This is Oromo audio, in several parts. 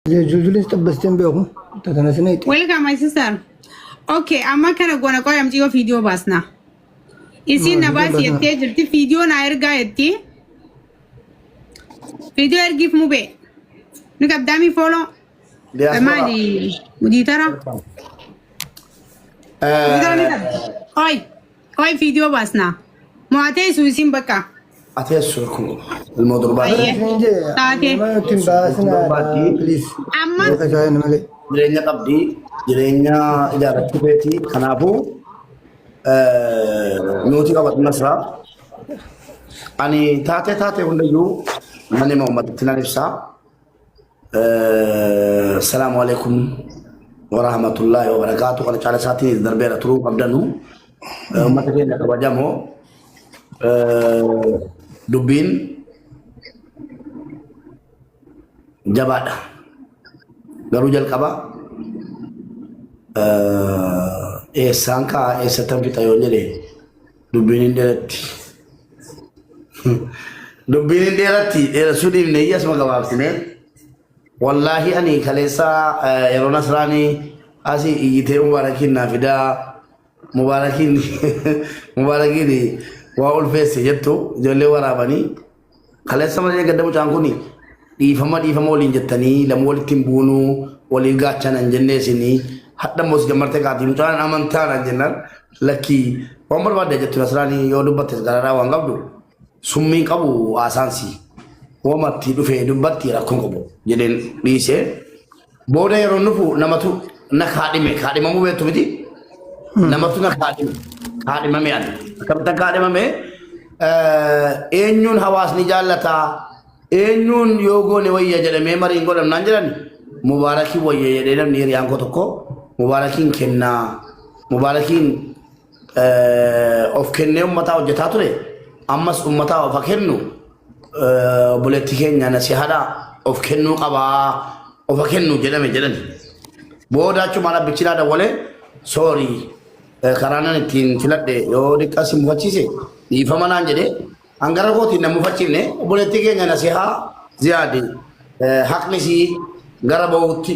Juljulis xabbastee hin beeku. Tana si naqxe. Welcome my sister. Okay, amma kana goona qoy amciyyoo viidiyoo baasna. Isiin na baasi jettee jirti viidiyoo naa ergaa jetti. Viidiyoo ergiif mubee. Ni qabdaamii fooloo. Diaspora. Maali mudiitara? Mudiitara ni qabdi. Qoy qoy viidiyoo baasna. Mo'atee isu isiin bakka. Ateessu kun ilmoo durbaa. Ayyee. Taatee. Nama nutti hin baasinaadha. Please. Amma Yoo kasaayan malee. Jireenya qabdi, jireenya ijaarrachuu feeti. Kanaafuu nuti qabatu nasraa. Ani taatee taatee hundayyuu nan hima uummatatti nan ibsaa. Salaamu alaikum warahmatullahi wabarakaatu. Kana caala isaatiin darbeera turuu qabdanu. Uummata keenya kabajamoo dubbiin jabaadha. Garuu jalqaba eessaan ka'a eessattan fixa yoo jedhe dubbiin hin dheeratti. Dubbiin hin dheeratti dheeressuu dhiifne iyya asuma gabaabsine. Wallaahi ani kaleessa yeroo Nasraanii asii iyyitee Mubaarakiin naa fidaa Mubaarakiin Mubaarakiin waa ulfeesse jettu ijoollee waraabanii kaleessa malee gadda mucaan kun dhiifama dhiifama waliin jettanii lama walitti hin buunuu waliin gaachana hin jennee isinii hadha immoo si jammartee kaatii mucaan amantaa naan jennaan lakkii waan barbaadde jettu Nasraanii yoo dubbattes gararaa waan qabdu summiin qabu haasaan si wamatti dhufee dubbatti rakkoon qabu jedheen dhiisee booda yeroo nufu namatu na kaadhime kaadhimamuu beektu miti namatu na kaadhime kaadhimame ani akkamitti kaadhimame eenyuun hawaasni jaallataa eenyuun yoo goone wayya jedhamee mariin godhamnaan jedhan mubaarakiin wayya jedhee namni hiriyaan koo tokko mubaarakiin kennaa mubaarakiin of kennee ummataa hojjetaa ture ammas ummataa of haa kennu obboleettii keenya nasihaadha of kennuu qabaa of haa kennu jedhame jedhani. Booda achumaan abbichi naa dawwalee soorii karaa nan ittiin filadhe yoo diqqaa si mufachiise dhiifama naan jedhee hangara kootiin na mufachiifne obboleettii keenya nasihaa ziyaadi haqni sii gara ba'uutti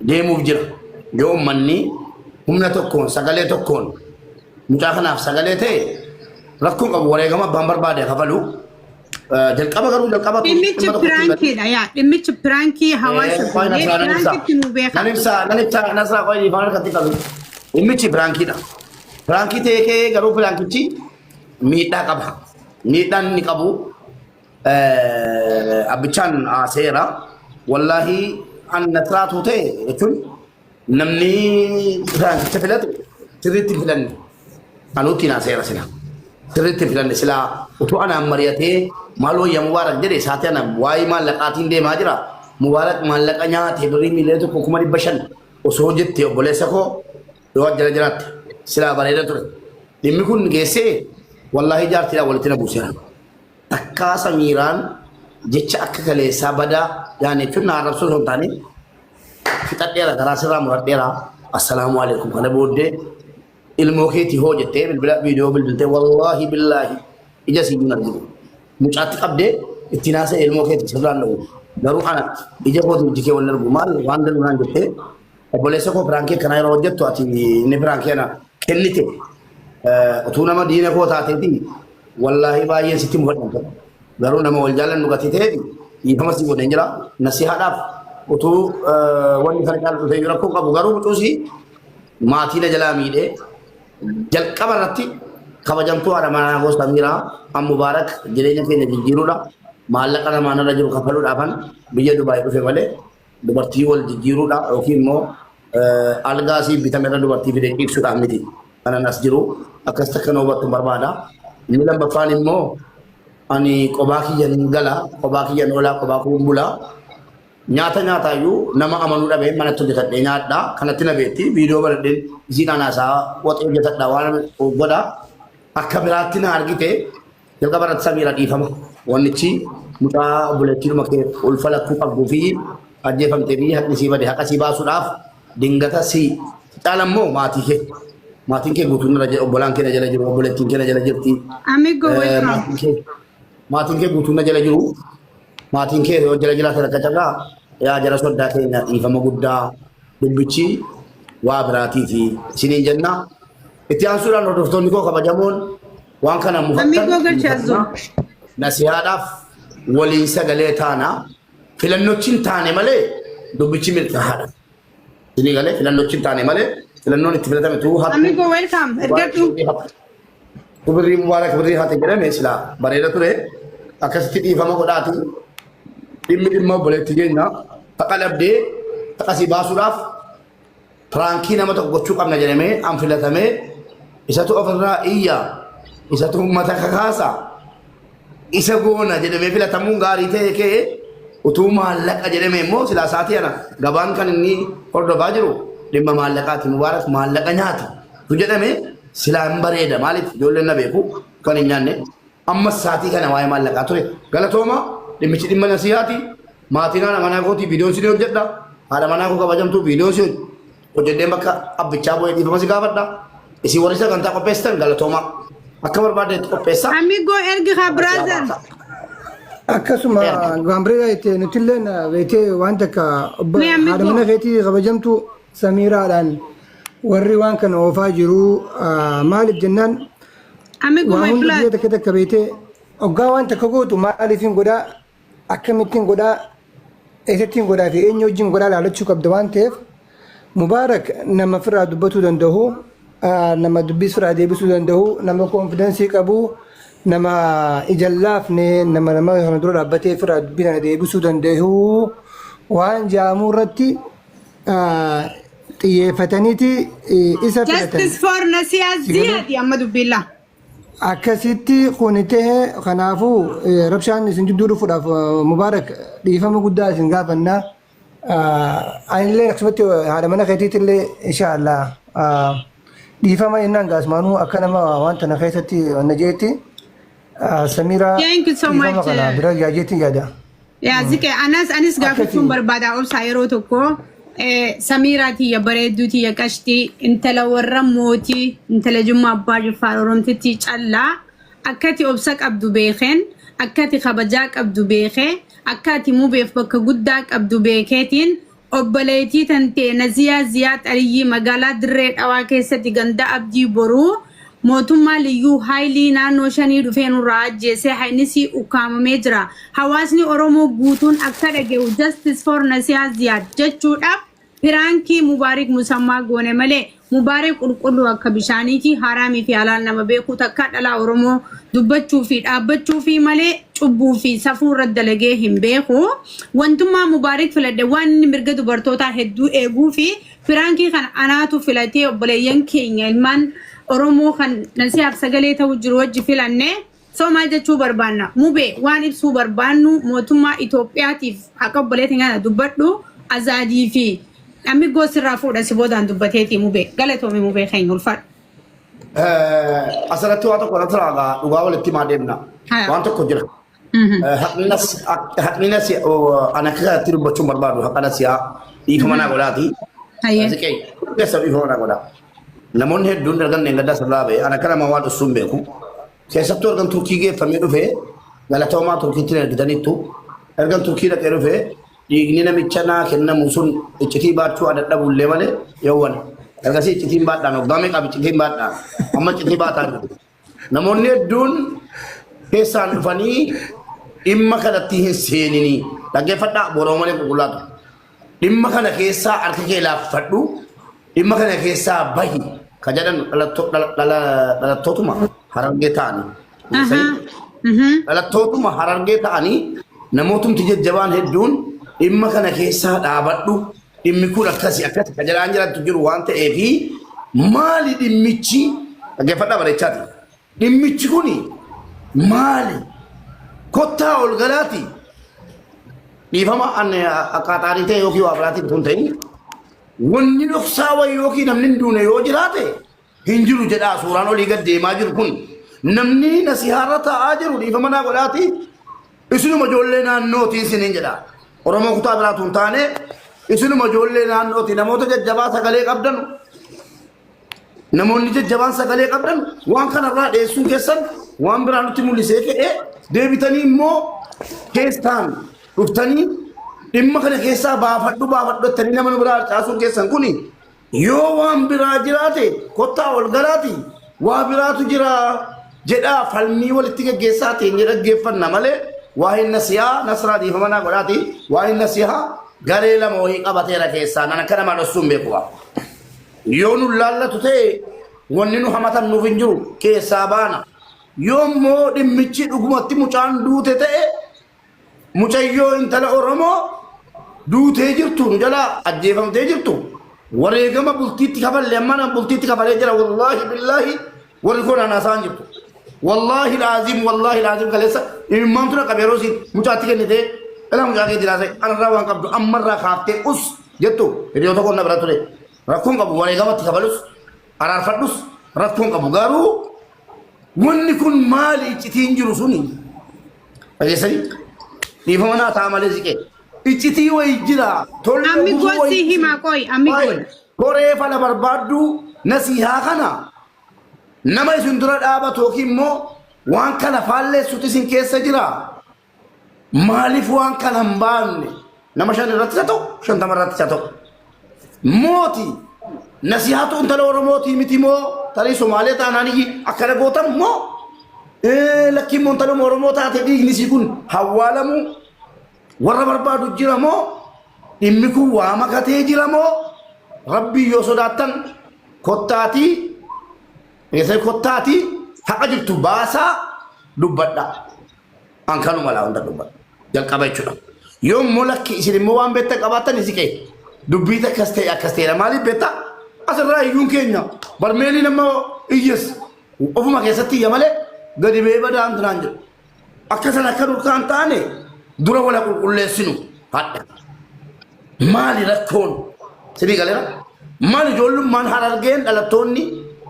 deemuuf jira. Yoo uummanni humna tokkoon sagalee tokkoon mucaa kanaaf sagalee ta'e rakkoon qabu wareegama abbaan barbaade kafalu. Jalqaba garuu jalqaba dhimmichi piraankiidha yaa dhimmichi piraankii hawaasa goonee piraankitti nu beeka. Nan ibsa nan ibsa nasraa qoy ifaan harkatti qabu. Dhimmichi piraankiidha. Piraankii ta'ee ka'ee garuu piraankichi miidhaa qaba. Miidhaan inni qabu abbichaan haaseera. Wallaahi an nasraatu ta'e jechuun namni piraankicha filatu sirriitti hin filanne. Anuutti haaseera sila. Sirriitti hin filanne sila utuu anaan mari'atee maal wayya Mubaarak jedhe isaati ana waa'ee maallaqaatiin deemaa jira. Mubaarak maallaqa nyaate birrii 1,500,000 osoo jette obboleessa koo yoo jala jiraatte silaa bareeda ture. Dhimmi kun geessee wallaahi jaartiidhaan walitti na buuseera. Takkaa Samiiraan jecha akka kaleessaa badaa yaani jechuun na arrabsuu osoo hin taane fixadheera garaa sirraa muradheera assalaamu alaikum kana booddee ilmoo keetii hoo jettee bilbila viidiyoo bilbiltee wallaahi billaahi ija sii hin arginu mucaatti qabdee ittiin haasa'e ilmoo keetii sirraan dha'u garuu ana ija kootiin iji kee wal argu maal waan galu naan jettee obboleessa koo piraankii akkanaa yeroo hojjettu ati inni piraankii ana kennite utuu nama diina koo taateeti wallaahi baay'een sitti mufadhan ture. Garuu nama wal jaallannu gatii ta'eef dhiifama si godheen jira. Nasihaadhaaf utuu wanni kana caalu dhufee jiru rakkoo qabu garuu mucuusii maatii na jalaa miidhee jalqaba irratti kabajamtuu haadha manaa koo Samiiraa an Mubaarak jireenya keenya jijjiiruudha. Maallaqa namaan irra jiru kafaluudhaafan biyya Dubaay dhufe malee dubartii wal jijjiiruudha yookiin immoo algaa siif bitame irra dubartii fidee ciibsuudhaaf miti. Kanan as jiru akkas takka na hubattu barbaada. Inni lammaffaan immoo ani qobaa kiyyan gala, qobaa kiyyan oolaa, qobaa koon bula. Nyaata nyaataayyuu nama amanuu dhabee manatti hojjetadhee nyaadha. Kanatti na beekti. Viidiyoo baradheen isiidhaan haasaa waxii hojjetadha waan godha. Akka biraatti na argite Jalqaba irratti Samiira dhiifama. Wannichi mucaa obboleettiidhuma kee ulfa lakkuu qabduu fi ajjeefamtee fi haqni sii bade haqa sii baasuudhaaf dingata si caala immoo maatii kee. Maatiin kee guutuun irra jira obbolaan kee na jala jiru obboleettiin kee na jala jirti. Amigo welcome. Maatiin kee maatiin kee guutuun na jala jiru. Maatiin kee yoo jala jiraatan akka carraa Yaa jara soddaa keenya, dhiifama guddaa, dubbichi waa biraatiifi isiniin jenna. Itti aansuudhaan, hordoftoonni koo kabajamoon, waan kana Amigo galchaazoo. mufattan nasihaadhaaf waliin sagalee taana. Filannochi hin taane malee dubbichi milkaa'aadha. Isinii galee? Filannochi hin taane malee, filannoon itti filatame tuu hattu. Amigo, welcome. Ergadhu. Birrii Mubaarak birrii hate jedhame silaa bareeda ture. Akkasitti dhiifama godhaati. Dhimmi dhimma obboleetti keenya haqa dhabdee haqasii baasuudhaaf prank nama tokko gochuu qabna jedhamee an filatamee, isatu ofirraa iyya, isatu uummata kakaasa, isa goona jedhamee filatamuun gaarii ta'e ka'e. Utuu maallaqa jedhame immoo silaa sa'aatii ana gabaan kan inni hordofaa jiru dhimma maallaqaati, Mubaarak maallaqa nyaata tu jedhame silaa hin bareeda. Maaliif? Ijoolleen na beeku kan hin nyaanne. Amma sa'aatii kana waa'ee maallaqaa ture. Galatooma. Dhimmichi dhimma nasihaati. Maatiin haadha manaa kootii viidiyoon si hojjedha. Haadha manaa koo kabajamtuu viidiyoon si hojjedheen bakka abbichaa bu'ee dhiifama si gaafadha. Isin warri sagantaa qopheessitan galatooma. Akka barbaaddeetti qopheessa. Amigo, ergi haa, brother. Akkasuma gaambireedha itti nutillee beetee waan takka Mee amigo. Haadha mana keetii kabajamtu Samiiraadhaan warri waan kana oofaa jiru maaliif jennaan, Amigo, waa my hunda blood. biyya takka takka beetee hoggaa waan takka gootu maaliifin godhaa, akkamittiin godhaa, eessattiin godhaa fi eenyu wajjin godhaa laalachuu qabda. Waan ta'eef Mubaarak nama firraa dubbatuu danda'u, nama dubbii firraa deebisuu danda'u, nama confidence qabu, nama ija laafne, nama kana dura dhaabbatee firraa dubbii kana deebisuu danda'u waan jaamuu irratti xiyyeeffataniiti isa filatan. Justice for Nasiya Ziyadi amma dubbilla. Akkasitti kun ta'e. Kanaafuu rabshaan isin jidduu dhufuudhaaf, Mubaarak, dhiifama guddaa isin gaafannaa. Anillee akkasumatti haadha mana keetiitillee inshaallah dhiifama jennaan. Gaasmaanuu akka nama waan tana keessatti wanna jeetti Samiraa Thank you so dhiifama much. kana bira jaajeetiin yaada. Yaa zike, anas anis gaafachuun barbaada obsaa yeroo tokko. Samiiraa tiyya bareedduu tiyya qashtii, intala warra mootii, intala Jummaa Abbaa Jifaar, Oromtitti callaa, akkati obsa qabdu beekeen, akkati kabajaa qabdu beekee, akka ati mubeef bakka guddaa qabdu beekeetiin, obboleettii tantee Naziyaa Ziyaa Xaliyyii magaalaa Dirree Dhawaa keessatti ganda Abdii Boruu mootummaa Liyyuu Haayilii naannoo shanii dhufee nurraa ajjeesee haynisii ukkaamamee jira. Hawaasni Oromoo guutuun akka dhage'u Justice for Nasiyaa Ziyaad jechuudhaaf prank Mubaarik Musammaa goone malee, Mubaarik qulqulluu akka bishaaniiti, haraamii fi halaal nama beekuu, takka dhalaa Oromoo dubbachuu fi dhaabbachuu fi malee cubbuu fi safuu irra dalagee hin beeku. Wantummaa Mubaarik filadhe waan inni mirga dubartootaa hedduu eeguu fi prank kana anaatu filatee obboleeyyan keenya ilmaan Oromoo kan nasihaaf sagalee ta'u jiru wajji filanne. So maal jechuu barbaanna? Mubee, waan ibsuu barbaannu mootummaa Itoophiyaatiif haqa obboleetiin kana dubbadhu, azaadii fi namni goosirraa fuudha si boodaan dubbateeti. Mubee, galatoomi. Mubee keenya, ulfaadhu. Asirratti waa tokko irratti raagaa dhugaa walitti himaa deemna. Waan tokko jira. Haqni nasi ana akka kanatti dubbachuun barbaadu haqa nasiyaa dhiifama naa godhaati. Siqee keessa dhiifama naa godhaa. Namoonni hedduun dargan gaddaa sirraa ba'e ana akka nama waan dhussuun beeku. Keessattuu ergan Turkii geeffamee dhufee, galatoomaa, Turkiitti na ergitaniittu. Ergan Turkii dhaqee dhufee dhiigni namicha naa kennamu sun iccitii baachuu adadhabullee malee yoowwan. Ergasii iccitiin baadhaan waggaa meeqaaf iccitiin baadhaan amma iccitii baataa jiru. Namoonni hedduun keessaan dhufanii dhimma kanatti hin seeninii. Dhaggeeffadhaa, boroo malee qulqullaatu. Dhimma kana keessaa harka kee laaffadhu, dhimma kana keessaa bahi ka jedhan dhalattootuma Harargee ta'anii. Dhalattootuma Harargee ta'anii namootumti jajjabaan hedduun dhimma kana keessaa dhaabadhu, dhimmi kun akkasi akkasi ka jedhaan jirantu jiru. Waan ta'eefi maali dhimmichi? Dhaggeeffadhaa bareechaati. Dhimmichi kuni maali? Kottaa ol galaati. Dhiifama, an akkaataarii ta'e yookiin waa biraatiin osoo hin ta'in, wanni dhoksaa wayii yookiin namni hin duune yoo jiraate hin jiru jedhaa. Suuraan olii gad deemaa jiru kun, namni nasihaarra taa'aa jiru, dhiifama naa godhaati, isinuma ijoollee naannootii isiniin jedha. Oromoo kutaa biraatu hin taane, isinuma ijoollee naannooti, namoota jajjabaa sagalee qabdan, namoonni jajjabaan sagalee qabdan, waan kanarraa dheessuun keessan waan biraa nutti mul'isee ka'ee deebitanii immoo keessaan dhuftanii Dhimma kana keessaa baafadhu baafadhu jettanii nama nu biraa harcaasuun keessan kuni yoo waan biraa jiraate kottaa ol galaati waa biraatu jira jedhaa falmii walitti geggeessaa teenye dhaggeeffanna malee waa'een nasihaa nasraa dhiifama naa godhaati waa'een nasihaa garee lama wayii qabateera keessaa nan akka namaa dhossuun beeku waa. Yoo nu laallatu ta'e wanni nu hamatan nuuf hin jiru keessaa baana. Yoo immoo dhimmichi dhugumatti mucaan duute ta'e mucayyoo intala Oromoo duutee jirtu nu jalaa ajjeefamtee jirtu wareegama bultiitti kafalle amma nan bultiitti kafalee jira wallaahi billaahi warri koo naan haasa'an jirtu. Wallaahi laazim wallaahi laazim kaleessa imimmaantu na qabe yeroo isiin mucaatti kennitee ilaa mucaa kee jiraase anarraa waan qabdu ammarraa kaaftee us jettu hiriyoota koo na bira ture rakkoon qabu wareegamatti kafalus araarfadhus rakkoon qabu garuu wanni kun maali iccitiin jiru suni dhageessanii dhiifama naa ta'a malee siqee iccitii wayii jira tollee Ammi gufuu goon si wayii himaa qoy ammi goon. koree fala barbaaddu nasihaa kana nama isin dura dhaabatu yookiin immoo waan kana faalleessutu isin keessa jira maaliif waan kana hin baafne nama shan irratti haa ta'u 50 irratti haa ta'u mooti nasihaatu intala Oromootii miti moo tarii Somaalee taanaan iyyi akkana gootan moo lakkii immoo intaluma Oromoo taate dhiigni isii kun hawwaalamu warra barbaadu jira moo dhimmi kun waa makatee jira moo rabbii yoo sodaattan kottaatii eessa kottaatii haqa jirtu baasaa dubbadhaa. An kanuma laa hunda dubbadha. Jalqaba jechuudha. Yoo immoo lakki isin immoo waan beektan qabaattan isi qe'e. Dubbii akkas ta'e akkas ta'edha. Maaliif beektaa? Asirraa iyyuun keenya barmeelii nama iyyes ofuma keessatti iyya malee gadi ba'ee badaa hantinaan jedhu. Akka sana akka durkaan taane dura wala qulqulleessinu hadha. Maali rakkoon? Sidii galeera? Maali ijoollummaan harargeen dhalattoonni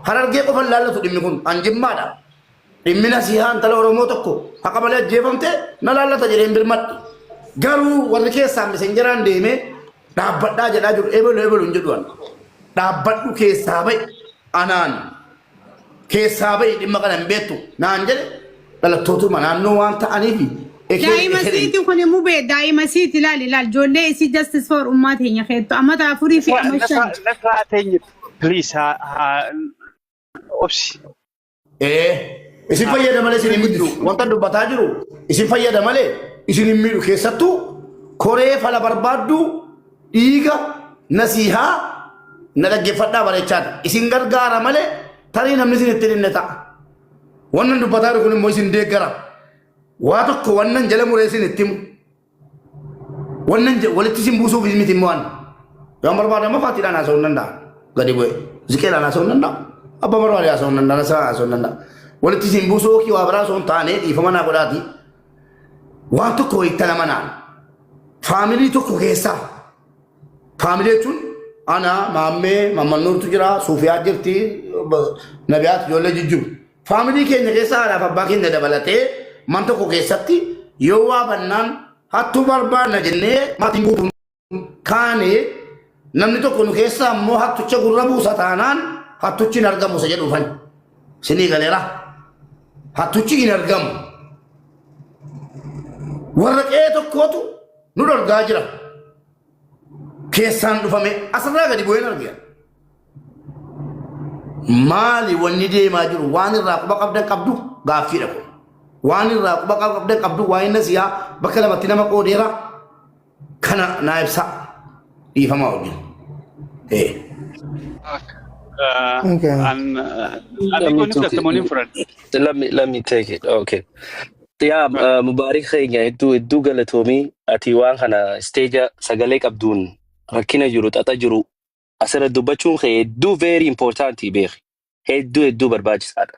harargee qofa laallatu dhimmi kun an jimmaadha. Dhimmi nasihaa intala Oromoo tokko haqa malee ajjeefamte na laallata jedheen birmadhe. Garuu warri keessaan misenjeraan deemee dhaabbadhaa jedhaa jiru ebelu ebelu hin jedhu ani. Dhaabbadhu keessaa ba'i anaan keessaa ba'i dhimma kana hin beektu naan jedhe dhalattootuma naannoo waan ta'aniif ekeree Daa'ima ekeree. siiti kun mubee daa'ima siiti ilaali ilaali ijoollee isii justice for ummaa teenya keettu amata afurii fi ama shan. Nasraa teenya please haa obsi. Ee, isin fayyada malee isin hin miidhu. Wanta dubbataa jiru isin fayyada malee isin hin miidhu. Keessattuu koree fala barbaaddu dhiiga nasiihaa na dhaggeeffadhaa bareechaadha. Isin gargaara malee tarii namni isin ittiin hinne ta'a. Wannan dubbataa jiru kun immoo isin deeggara. Waa tokko wannan jala muree isin itti himu. Wannan walitti isin buusuuf miti immoo ani. Yoon barbaade amma faatiidhaan haasa'uu hin danda'a. Gadi bu'ee. Ziqeedhaan haasa'uu hin danda'a. Abbaa barbaade haasa'uu hin danda'a. Nasaa haasa'uu hin danda'a. Walitti isin buusuu yookiin waa biraa osoo hin taane dhiifama naa godhaati. Waan tokko wayitti nama naan. Faamilii tokko keessaa. Faamilii jechuun ana, maammee, mammannuurtu jira, suufiyaa jirti, nabiyaat ijoollee jijjiru. Faamilii keenya keessa haadhaaf abbaa keenya dabalatee man tokko keessatti yoo waa bannaan hattuu barbaanna jennee maatiin guutuun kaane namni tokko nu keessaa immoo hattucha gurra buusa taanaan hattuchi hin argamu isa jedhuufan. Sinii galeera. Hattuchi hin argamu. Warra qe'ee tokkootu nu dhorgaa jira. Keessaan dhufame asirraa gadi bu'een argina. Maali wanni deemaa jiru waan irraa quba qabdan qabdu gaaffiidha kun. Waan irraa quba qabdan qabdu waa'ee nasiyaa bakka lamatti nama qoodeera kana naa ibsaa dhiifamaa wajjin. Ee. Okay. An Let ani me kun take fudhatamuun hin it. fudhadhu. Let me take it. Okay. Yaa Mubaarik keenya hedduu hedduu galatoomii ati waan kana stage sagalee qabduun rakkina jiru xaxa jiru asirra dubbachuun kee hedduu very important beeki. Hedduu hedduu barbaachisaadha.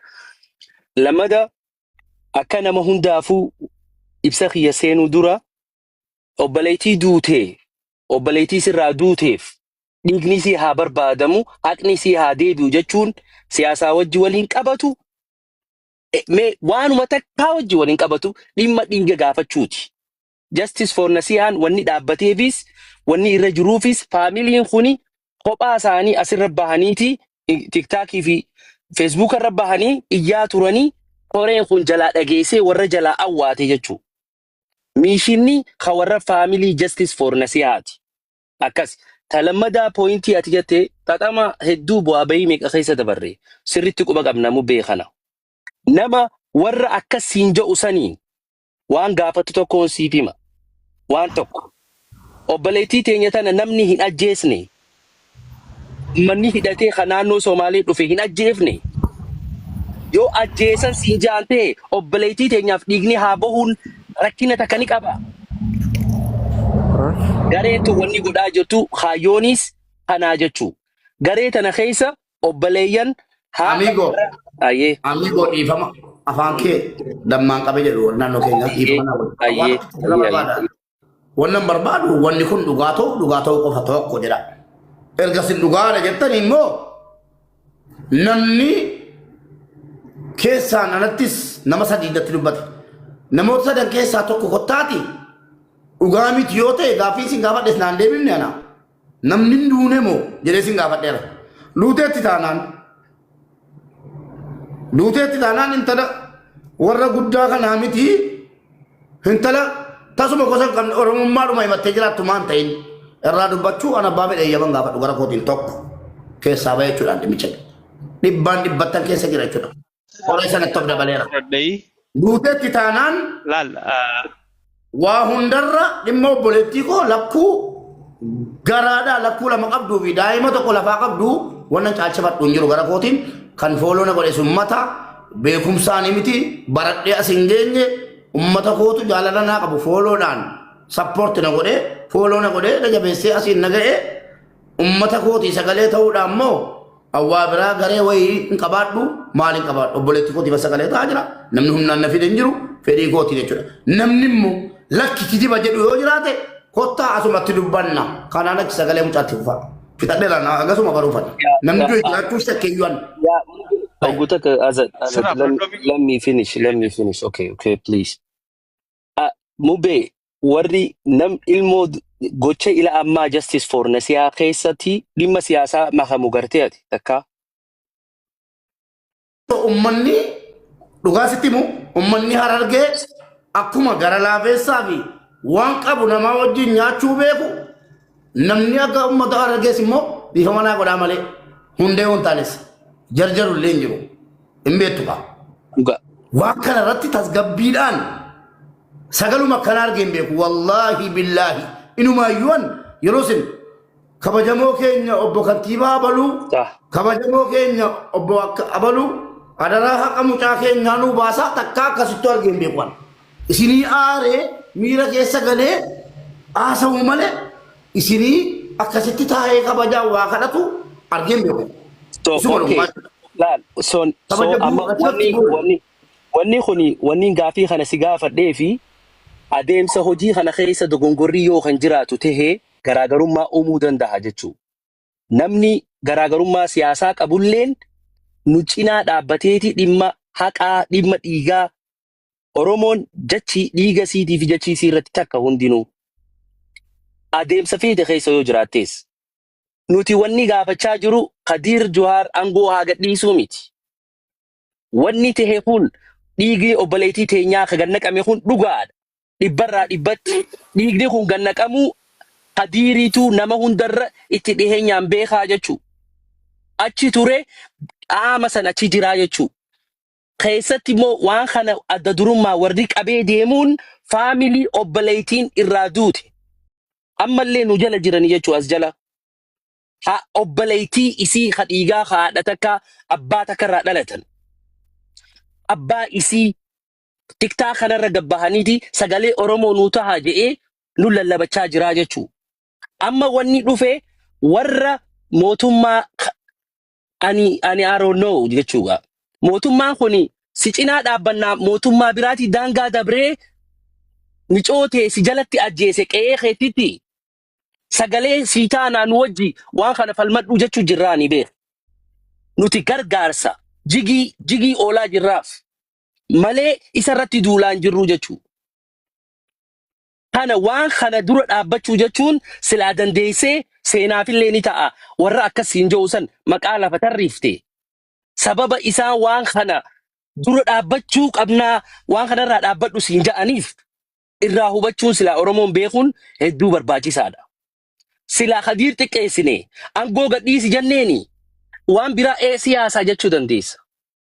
Lamada akka nama hundaafuu ibsa kiyya seenuu dura obboleettii duutee obboleettii sirraa duuteef dhiigni sii haa barbaadamu haqni sii haa deebi'u jechuun siyaasaa wajji waliin qabatu mee waanuma takkaa wajji waliin qabatu dhimma dhiiga gaafachuuti. Justice for Nasihaan wanni dhaabbateefis wanni irra jiruufis faamiliin kuni kophaa isaanii asirra bahaniiti TikTokii fi Facebooka irra bahanii iyyaa turanii koreen kun jalaa dhageessee warra jalaa awwaate jechuudha. Missionni ka warra family Justice for Nasihaati. Akkas. Talammadaa pointii ati jette xaxama hedduu bu'aa bayii meeqa keessa dabarre sirritti quba qabna mubbee kana. Nama warra akkas siin jedhu saniin waan gaafatu tokkoon siif hima. Waan tokko. Obboleettii teenya tana namni hin ajjeesne. Manni hidhatee kan naannoo Somaalee dhufe hin ajjeefne. Yoo ajjeesan siin jaan ta'e, obboleettii teenyaaf dhiigni haa bahuun rakkina takka ni qaba. Gareetu wanni godhaa jirtu kaayyoonis kanaa jechuu. Garee tana keessa obboleeyyan haadha Amigo. warra. Ayyee. Amigo, dhiifama, afaan kee dammaan qabe jedhu naannoo keenya. Ayyee. Dhiifama naa godhi. Ayyee. Waan tokko Ayyee. barbaada. Wannan barbaadu, wanni kun dhugaa ta'uu qofa tokko jedha. Erga sin dhugaadha jettan immoo, namni keessaan alattis nama sadii irratti dubbate. Namoota sadan keessaa tokko kottaati. Dhugaa miti yoo ta'e, gaaffii isin gaafadhes naan deebifne ana. Namni hin duune moo jedhee isin gaafadheera. Duuteetti taanaan intala warra guddaa kanaa miti, intala tasuma gosa hin qabne, oromummaadhuma himattee jiraattu maan ta'in irraa dubbachuu an abbaa fedhe eeyyaman gaafadhu gara kootiin tokko keessaa ba'e jechuudhaan dhimmicha dhibbaan dhibbattan keessa jira jechuudha. Qoree sanatti of dabaleera. Fudhadhee Duuteetti taanaan laal waa hundarra dhimma obboleettii koo lakkuu garaadhaa lakkuu lama qabduu fi daa'ima tokko lafaa qabdu wannan caalchifadhu hin jiru. Gara kootiin kan follow na godhe sun mata beekumsaanii miti, baradhee as hin geenye. Ummata kootu jaalala naa qabu followdhaan support na godhe, follow na godhe, na jabeessee asiin na ga'e. Ummata kootii sagalee ta'uudhaan immoo awwaa biraa garee wayii hin qabaadhu, maal hin qabaadhu, obboleettii kootiif sagalee ta'aa jira. Namni humnaan na fide hin jiru, fedhii kootii jechuudha. Namni immoo lakki kijiba jedhu yoo jiraate, kottaa asumatti dubbanna. Kanaan achi sagalee mucaatti fufa fixadheera akkasuma baruufadha. Namni du'e jiraachuu shakkeeyyuan. Yeah, Ogutaka, Azad, Sirraa fudhadhoo. Let me finish. Let me finish. Okay, please. Mube, warri nam ilmoo gocha ila ammaa Justice for Nasiyaa keessatti dhimma siyaasaa makamu gartee ati takka. Ummanni, dhugaa sitti himu, ummanni Harargee akkuma gara laafeessaa fi waan qabu namaa wajjin nyaachuu beeku. Namni akka ummata Harargees immoo dhiifama naa godhaa malee hundee waan taanes jarjaru illee hin jiru, hin beektu kaa. Dhugaa. Waan kana irratti tasgabbiidhaan sagaluma akkana argee hin beeku. Wallaahi billaahi, inumaayyuan yeroo isin kabajamoo keenya obbo kantiibaa Abaluu, kabajamoo keenya obbo akka Abaluu, adaraa haqa mucaa keenyaa nuu baasaa, takkaa akkasittu argee hin beeku. Isinii aaree miira keessa galee haasa'u malee isinii akkasitti taa'ee kabajaa waa kadhatu argee hin beeku. So, Isuma okay. dhugaa. Laal, so Kabaja amma bu'uura wanni bu'uura. wanni kuni wanni gaafii kana si gaafadhee fi adeemsa hojii kana keessa dogongorrii yoo kan jiraatu tahee garaagarummaa uumuu danda'a jechuudha. Namni garaagarummaa siyaasaa qabulleen nu cinaa dhaabbateeti dhimma haqaa, dhimma dhiigaa. Oromoon jechi dhiiga siitii fi jechi isii irratti takka hundinuu. Adeemsa feete keessa yoo jiraattees. Nuti wanni gaafachaa jiru Kadiir Juhaar aangoo haa gadhiisuu miti. Wanni tahe kun, dhiigni obboleettii teenyaa ka gannaqame kun dhugaadha. Dhibbarraa dhibbatti dhiigni kun gannaqamuu Kadiiriitu nama hundarra itti dhiheenyaan beekaa jechuu. Achi ture, qaama san achi jiraa jechuu. Keessatti immoo waan kana adda durummaa warri qabee deemuun family obboleettiin irraa duute. Ammallee nu jala jiranii jechuu as jala. Ha obboleettii isii ka dhiigaa, haadha takka abbaa takka irraa dhalatan. Abbaa isii TikTok kanarra gabbahaniiti sagalee Oromoo nuu tahaa jedhee nu lallabachaa jiraa jechuu. Amma wanni dhufe warra mootummaa ani I don't know jechuudha. Mootummaan kun si cinaa dhaabbannaa mootummaa biraati daangaa dabree micootee si jalatti ajjeese qe'ee keetitti sagalee sii taanaa nu wajji waan kana falmadhuu jechuu jirraani beek. Nuti gargaarsa jigii jigii oolaa jirraaf malee isa irratti duulaan jirru jechuu. Kana waan kana dura dhaabbachuu jechuun silaa dandeessee seenaafillee ni ta'a. Warra akkasiin jiru san maqaa lafa tarriifte. Sababa isaan waan kana dura dhaabbachuu qabnaa, waan kanarraa dhaabbadhu siin ja'aniif. Irraa hubachuun silaa Oromoon beekuun hedduu barbaachisaadha. Silaa Khadiir xiqqeessine aangoo gadhiisi jenneeni waan biraa ee siyaasaa jechuu dandeessa.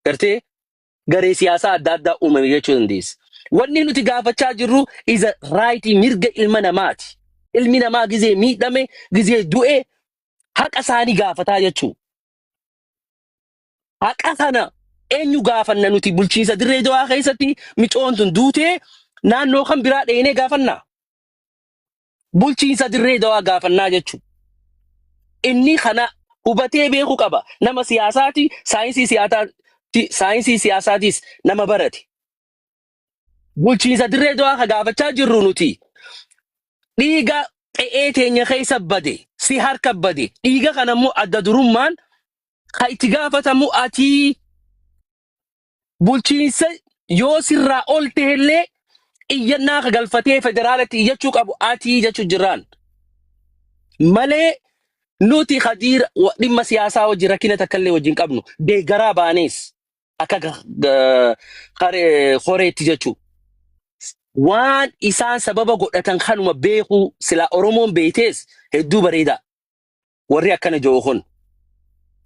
Gartee garee siyaasaa adda addaa uumame jechuu dandeessa. Wanni nuti gaafachaa jirru is a right, mirga ilma namaati. Ilmi namaa gizee miidhame, gizee du'e haqa isaanii gaafataa jechuu. Haqa kana eenyu gaafanna nuti? Bulchiinsa Dirree Dawaa keessatti micoon tun duutee naannoo kan biraa dheenee gaafannaa? Bulchiinsa Dirree Dawaa gaafannaa jechuudha. Inni kana hubatee beekuu qaba. Nama siyaasaati, saayinsii siyaasaatis nama barate. Bulchiinsa Dirree Dawaa ka gaafachaa jirru nuti dhiiga qe'ee teenya keessa bade, si harka bade. Dhiiga kana immoo adda durummaan ka itti gaafatamu ati. Bulchiinsa yoo sirraa ol ta'ellee iyyannaa ka galfatee federaalatti iyyachuu qabu ati jechuu jirraan. Malee nuti Khadiir dhimma siyaasaa wajjin rakkina takka illee wajjin qabnu deeggaraa baanees akka horeetti jechuu. Waan isaan sababa godhatan kanuma beekuu silaa Oromoon beektees hedduu bareeda. Warri akkana jiru kun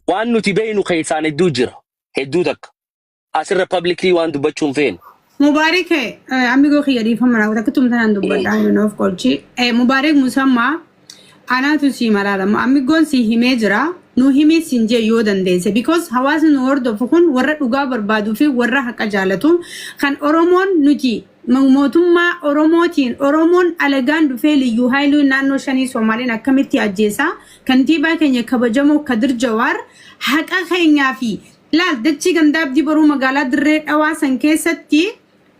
waan nuti beeknu keessaan hedduu jira. Hedduu takka. Asirra publicly waan dubbachuu hin feenu. Mubaarik, amigoo kiyya, dhiifama raawwata akka tumtanaan dubbadhaa nuuf qolchi. Mubaarik Musammaa, anaatu sii malaalama. Amigoon si himee jira. Nu himii siin jee yoo dandeesse. Because hawaasni nu hordofu kun warra dhugaa barbaaduu fi warra haqa jaalatu. Kan Oromoon nuti mootummaa Oromootiin Oromoon alagaan dhufee Liyyuu Haayiluu naannoo shanii Soomaaliin akkamitti ajjeesaa? Kantiibaa keenya kabajamoo Kadir Jawaar haqa keenyaa fi laal dachii gandaa Abdii Boruu magaalaa Dirree Dhawaa san keessatti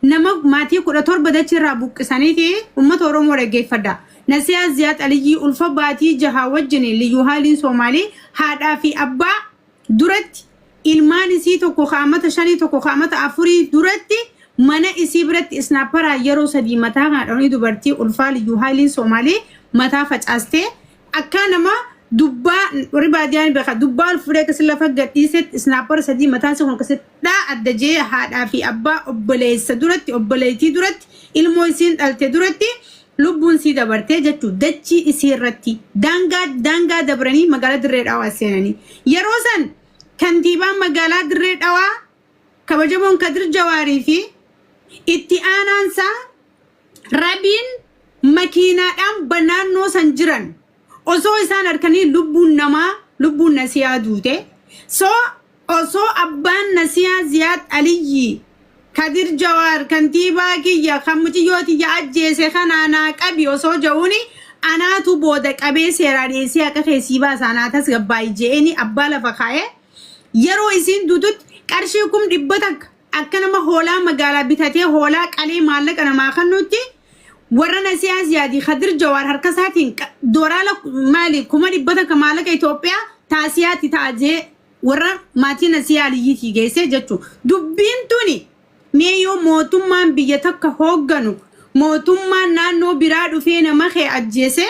nama maatii 17 dachii irraa buqqisaniiti. Uummata Oromoo dhaggeeffadha. Nasiyaa Ziyaad Aliyyii ulfa baatii 6 wajjin Liyyuu Haayiliin Soomaalii haadhaa fi abbaa duratti, ilmaan isii tokko kaamata 5, tokko kaamata 4 duratti, mana isii biratti sniperaa yeroo sadii mataa kana dhawanii dubartii ulfaa Liyyuu Haayiliin Soomaalii mataa facaastee akka nama dubbaa warri baadiyyaan beeka dubbaa ol fuudhee akkasii lafa gadhiisetti snipera sadii mataan isaa kun akkasitti dhaa adda jee haadhaa fi abbaa, obboleessa duratti, obboleettii duratti, ilmoo isiin dhalte duratti lubbuun sii dabartee jechuun dachii isii irratti daangaa daangaa dabranii magaalaa Dirree Dhawaa seenanii yeroo san kantiibaan magaalaa Dirree Dhawaa kabajamoon Kadir Jawaarii fi itti aanaansaa Rabiin makiinaadhaan naannoo san jiran osoo isaan harkanii lubbuun namaa, lubbuun Nasiyaa duute. So osoo abbaan Nasiyaa Ziyaad Aliyyi "Kadir Jawaar, kantiibaa kiyya kan muciyyoo tiyya ajjeese kanaa naa qabi" osoo ja'uuni, "Anaatu booda qabee seeraa dhiyeessee akka keessii baasa, anaa tasgabbaa'i" je'eeni abbaa lafa kaa'ee yeroo isiin duututti qarshii 100,000 akka nama hoolaa magaalaa bitatee hoolaa qalee maallaqa namaa kennuutti warra Nasiyaa Ziyaadii Kadir Jawaar harka isaatiin dooraala maali 100,000 maallaqa Itoophiyaa taasiyaatti ta'a jee warra maatii Nasiyaa Aliyyiitii geessee jechuudha. Dubbiin tuni mee yoo mootummaan biyya takka hoogganu mootummaan naannoo biraa dhufee nama kee ajjeese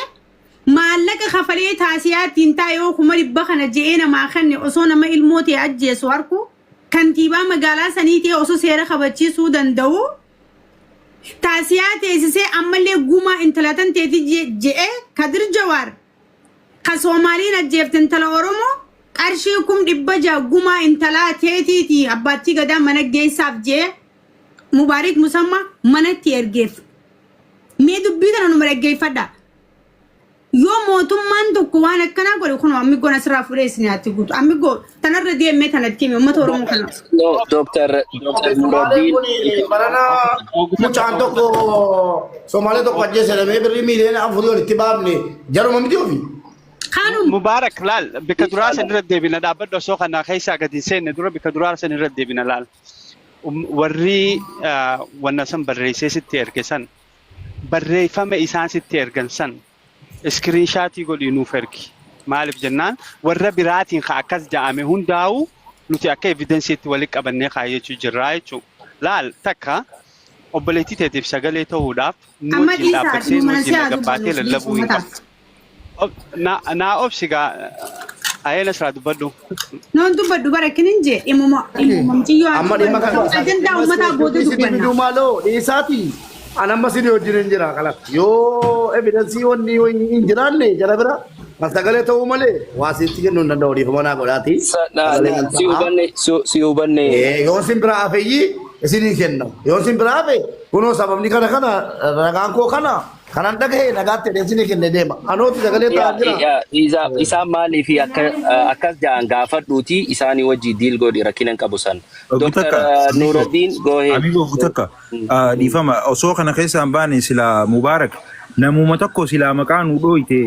maallaqa kafalee taasiyaattiin ta'a yoo 100,000 kana je'ee namaa kenne, osoo nama ilmoo ta'e ajjeesu harku, kantiibaa magaalaa sanii ta'e osoo seera kabachiisuu danda'u taasiyaa teessisee ammallee gumaa intala tan teeti je'ee Kadir Jawaar ka Soomaaliin ajjeefte intala Oromoo qarshii 600,000 gumaa intalaa teetiiti abbaattii gadaa mana geessaaf je'ee Mubaarik Musammaa manatti ergeef. Mee dubbii tana numa dhaggeeffadha. Yoo mootummaan tokko waan akkanaa godhe, kun ammigoon asirraa fuudhee isin nyaatti guutu. Ammigoo tanarra deemee tanatti hime uummata Oromoo kana. No, Dr. Somaaleen Nuruddin. kun barana mucaan tokko Somaalee tokko ajjeese jedhamee birrii miiliyoona 4 walitti baafne jaruma miti ofi. Kanum Mubaarak, laal, bikka duraa san irra deebina. Dhaabbadhu, osoo kana keessaa gadi hin seenne dura bikka duraa san irra deebina. Laal. Warri wanna san barreessee sitti erge san, barreeffama isaan sitti ergan san screenshotii godhii nuuf ergi. Maaliif jennaan, warra biraatiin ka akkas ja'ame hundaa'u nuti akka evidenceiitti walitti qabannee kaayyachuu jirraa jechuudha. Laal, takka obboleettii teetiif sagalee ta'uudhaaf nu Amma wajjin dhiisaa dhaabbattee nu dhimma wajjin siyaa gabbaatee dubbannu lallabuu hin uummataaf. qabdu. Naa obsi gaa, ayee Nasraa, dubbadhu. Noon dubbadhu bara kinin jee dhimuma dhimuma muciyyoo Amma dhimma kana ajandaa uummataa booda isinii dubbanna. fiduu maaloo dhiisaati. An amma isin wajjin hin jira kala. Yoo evidence wanni hin jiraanne jara bira kan sagalee ta'uu malee waa sitti kennuu hin danda'u, dhiifama naa godhaati. Sagalee nan Si ta'a. hubanne, si hubanne. Yoo isin bira hafeyyii isin kenna. Yoo isin bira hafe, kunoo sababni kana kana, ragaan koo kana kanan dhagahe nagaatti jedhee isin kenne deema. Anooti sagalee ta'aa jira. Isaan maaliif akka akkas ja'an gaafadhuuti isaanii wajji deal godhi, rakkina hin qabu san. Obbo Dr. takka, Amigo, Nuruddin, go ahead. Amigo, obbo takka, dhiifama, osoo kana keessaa hin baane silaa Mubaarak namuma tokko silaa maqaa nu dhooyte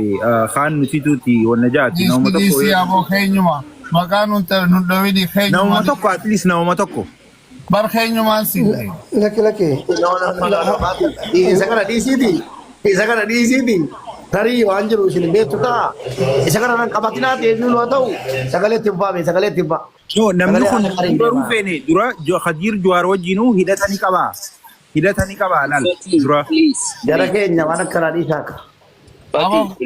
kaan nutituuti wanna jaati namuma Dhiisi tokko dhiisi aboo, keenyuma maqaa nun nun dhowini. Namuma keenyuma tokko, at least namuma tokko. Bar keenyumaan si gahe. Lakki, lakki. No, no, no, no, no. Isa kana dhiisiiti. Isa kana dhiisiiti. Tarii waan jiru isin beektu ta'a. Isa kana nan qabatinaa ta'e eenyuun haa ta'u sagalee itti hin sagalee itti hin fa'a. No, namni Sagalee kun haala gaariin baruu deema. feene dura Khadiir Jawaar wajjinuu hidhata ni qabaa. Hidhata ni qabaa laal Fatii, dura. please, Jara please. keenya waan akkanaa dhiisaa akka. Fatii, Ama